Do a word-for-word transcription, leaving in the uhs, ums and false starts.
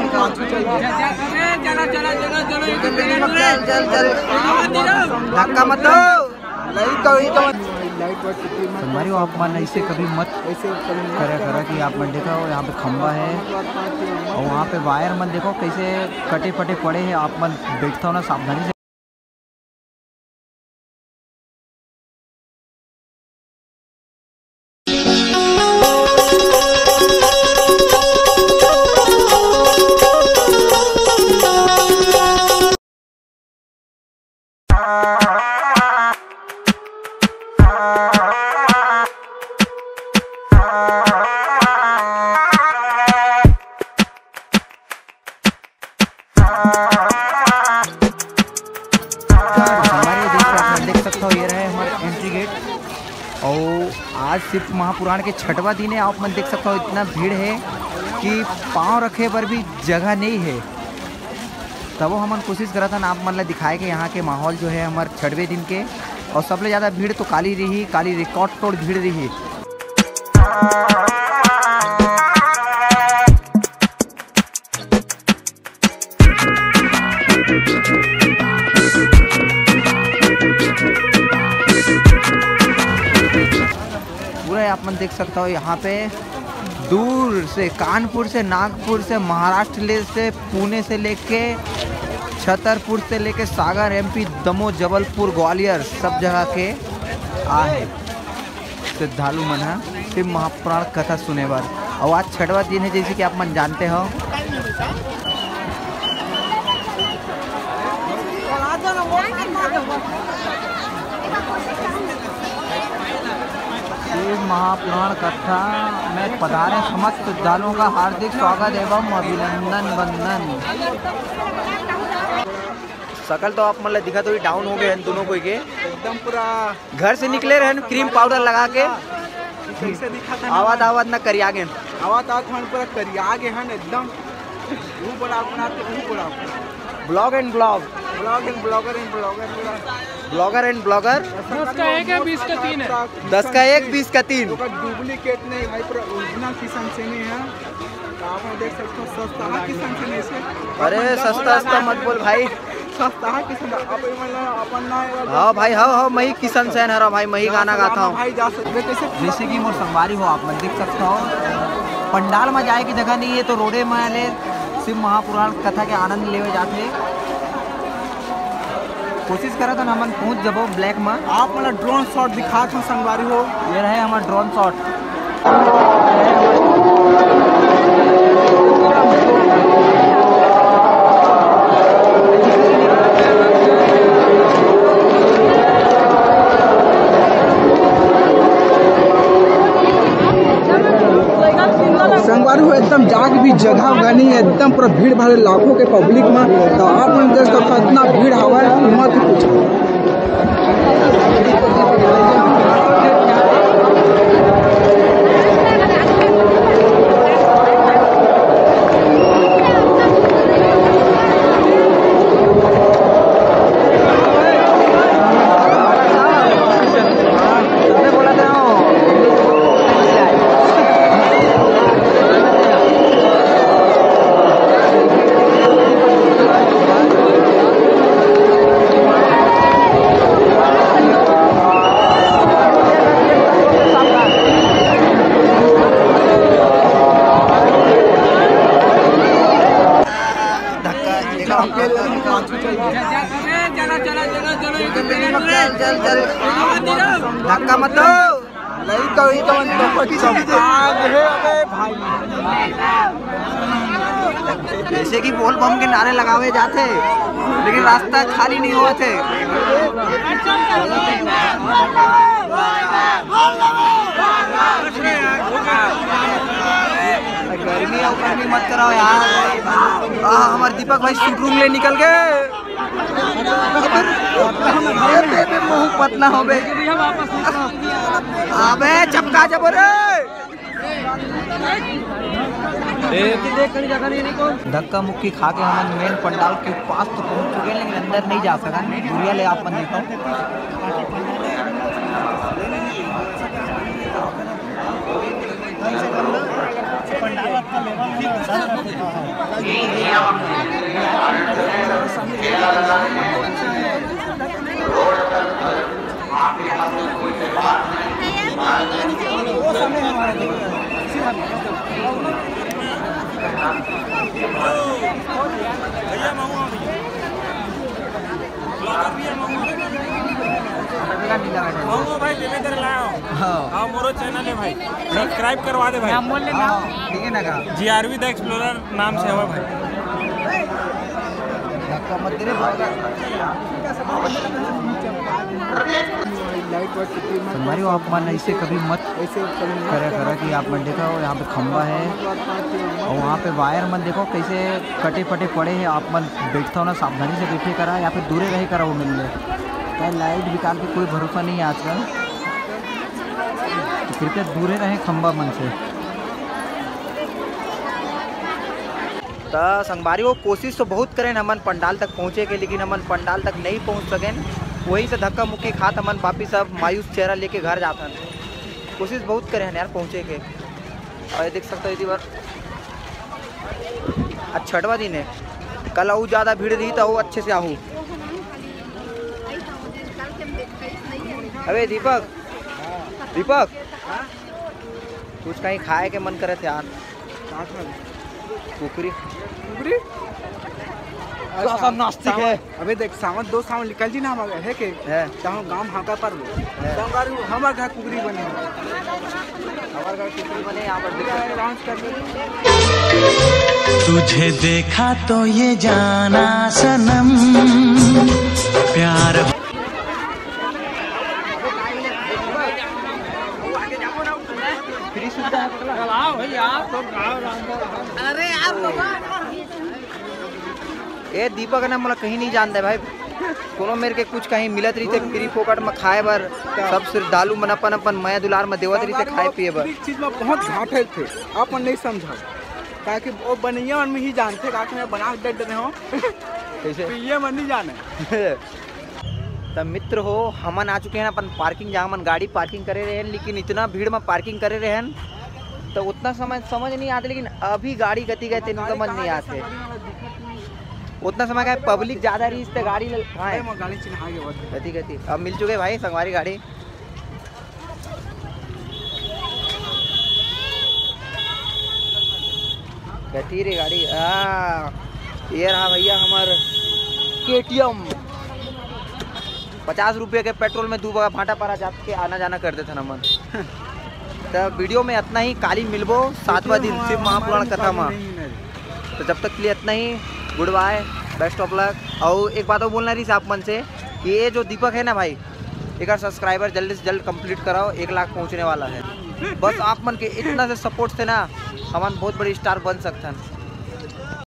चल, चल, चल, चल। धक्का मत दो। लाइट तो, ये तो संगवारी हो, आप मन ऐसे कभी मत ऐसे कभी मत करा, करा कि आप मन देखा हो, यहाँ पे खंबा है और वहाँ पे वायर मन देखो कैसे कटे फटे पड़े हैं। आप मन बैठता हो ना, सावधानी से। हमारे देख सकते हो, ये रहे हमारे एंट्री गेट। और आज शिव महापुराण के छठवां दिन है। आप मन देख सकते हो, इतना भीड़ है कि पाँव रखे पर भी जगह नहीं है। तबो हमन कोशिश करत हन आप मन ला दिखाए के यहाँ के माहौल जो है हमारे छठवें दिन के। और सबले ज़्यादा भीड़ तो काली रही, काली रिकॉर्ड तोड़ भीड़ रही। पूरा आप मन देख सकता हो, यहाँ पे दूर से, कानपुर से, नागपुर से, महाराष्ट्र ले से, पुणे से लेके, छतरपुर से लेके सागर, एमपी, दमोह, जबलपुर, ग्वालियर, सब जगह के आए हैं श्रद्धालु मन ह शिव महापुराण कथा सुने बर। और आज छठवां दिन है, जैसे कि आप मन जानते हो। शिव महापुराण कथा में पधारे समस्त श्रद्धालुओं का हार्दिक स्वागत एवं अभिनंदन वंदन। शकल तो आप मन ला दिखा तो डाउन हो गए हैं दोनों कोई के। एकदम पूरा घर से निकले रहे क्रीम पाउडर लगा के। कैसे दिखा था? आवाज, आवाज ना करिया गे। आवाज, आवाज मन पूरा करिया गे हन एकदम। वो बड़ा अपना तो वो बड़ा। Vlog and vlog। Vlog and blogger and blogger पूरा। Blogger and blogger। दस का एक है, बीस का तीन है। दस का एक, बीस का तीन। ओकर डुप्लीकेट नहीं भाई, पूरा ओरिजिनल किशन सेनी है। तो आप लोग देख सकते हो, सस्ता किशन सेनी से। अरे, सस्ता, सस्ता मत बोल भाई। सस्ता है किशन, अब ये मतलब अपन ना हाँ भाई, हाँ, हाँ, मही किशन सेन हरा भाई, मही गाना गाता हूँ। भाई जा सकते, जैसे जैसे कि मोर संगवारी हो, आप मन देख सकते हो, पंडाल में जाए की जगह नहीं है, तो रोडे में ले शिव महापुराण कथा के आनंद लेवे जाते। कोशिश करत हन हमन पहुंच जबो ब्लैक में। आप मन ला ड्रोन शॉट दिखात हन संगवारी हो। ये रहे हमर ड्रोन शॉट। संगवारी हो, एकदम जाके भी जगह उगह नहीं है, एकदम पूरा भीड़ भाड़, लाखों के पब्लिक में। तो आप मन देख सकते हो, इतना भीड़ हवा है, मत पूछो। धक्का, चल, चल, चल, चल। धक्का मत दो। नहीं तो, ये तो मन तो कुछ समझ आ गए, अबे भाई। जैसे कि बोल बम के नारे लगावे जाते, लेकिन रास्ता खाली नहीं होते। गर्मी और गर्मी मत कराओ यार। आ, हमारे दीपक भाई शूट रूम ले निकल गए। अबे, अबे, अबे, मुंह पतला हो बे। अबे, चपका जब रे। धक्का मुक्की खा के हमन मेन पंडाल के पास तो पहुंच चुके हैं, लेकिन अंदर नहीं जा सका। दूरिया ले आप मन देखो। महुआ भाई, देवे तेरे लाओ। हाँ। हाँ, मोरो चैनल है भाई, सब्सक्राइब करवा दे भाई। नाम बोल ले, नाम। हाँ, ठीक है ना का? जीआरवी द एक्सप्लोरर नाम से हवा भाई। धक्का मत दे रे भाई। संगवारी हो, आप मन ऐसे कभी मत करे करा कि आप मन देखा हो, यहाँ पे खंबा है और वहाँ पे वायर मन देखो कैसे कटे फटे पड़े हैं। आप मन बैठता हो ना, सावधानी से बैठे करा, यहाँ पे दूरे रहे करा वो मिल ले। क्या लाइट विकार के कोई भरोसा नहीं है आजकल, तो कृपया दूरे रहें खंबा मन से। त संगवारी हो, कोशिश तो बहुत करें हमन पंडाल तक पहुँचे के, लेकिन हमन पंडाल तक नहीं पहुँच सकें। वही से धक्का मुक्की खात हमन वापिस अब मायूस चेहरा लेके घर जाथन। कोशिश बहुत करें यार पहुँचे के। और ये देख सकते हो, इसी बार आज छठवा दिन है, कल अउ ज़्यादा भीड़ रही तो अउ अच्छे से आहू। अबे दीपक, दीपक, कुछ कहीं खाए के मन करे थे यार। का खाबे? कुकरी। कुकरी? अच्छा, सब नास्तिक है। अबे देख, सावन, दो सावन निकल जी ना, हम है के? है। तो हम गांव हाका पर में। है। तो हम गाड़ी, हमार घर कुकरी बने। हमार घर कुकरी बने, यहाँ पर दिक्कत है। डांस कर ले। तुझे देखा तो ये जाना सनम, प्यार। फ्री सुविधा है, पकड़ा। चलाओ भैया, तो गाँव राम। अरे यार, ए दीपक ना, मोला कहीं नहीं जान दे भाई। कोनो मेर के कुछ कहीं मिलत रहिथे फ्री फोकट में खाए बर, सब श्रद्धालु मन अपन अपन मया दुलार में देवत रहिथे खाए पिए बर। एक चीज में बहुत घाट है थे, आप मन नहीं समझा, ताकि वो बनैया मन में ही जानते, ताकि मैं बना के दे दे हूँ। कैसे? तो ये मन नहीं जाने। त मित्र हो, हमन आ चुके हैं अपन पार्किंग, जहाँ हमन गाड़ी पार्किंग करे रहे हैं, लेकिन इतना भीड़ में पार्किंग करे रहे हैं, तो उतना समय समझ नहीं आते, लेकिन अभी गाड़ी कति गए, तेन समझ नहीं आते। उतना समय का पब्लिक ज़्यादा रही, इससे गाड़ी ल-, कहाँ है? अरे, मैं गाड़ी चिन्हा गया, बहुत। कति, कति। अब मिल चुके भाई संगवारी गाड़ी। कति रे गाड़ी? आ, ये रहा भैया हमार केटीएम। पचास रुपये के पेट्रोल में दू बगा भाटापारा जात के आना जाना कर देथन हमन। त वीडियो में इतना ही, काली मिलबो सातवां दिन शिव महापुराण कथा में। तो जब तक के लिए इतना ही, गुड बाय, बेस्ट ऑफ लक। और एक बात और बोलना रही आप मन से कि ये जो दीपक है ना भाई, एक सब्सक्राइबर जल्द से जल्द कंप्लीट कराओ, एक लाख पहुंचने वाला है। बस आप मन के इतना से सपोर्ट से ना हमन बहुत बड़ी स्टार बन सकथन।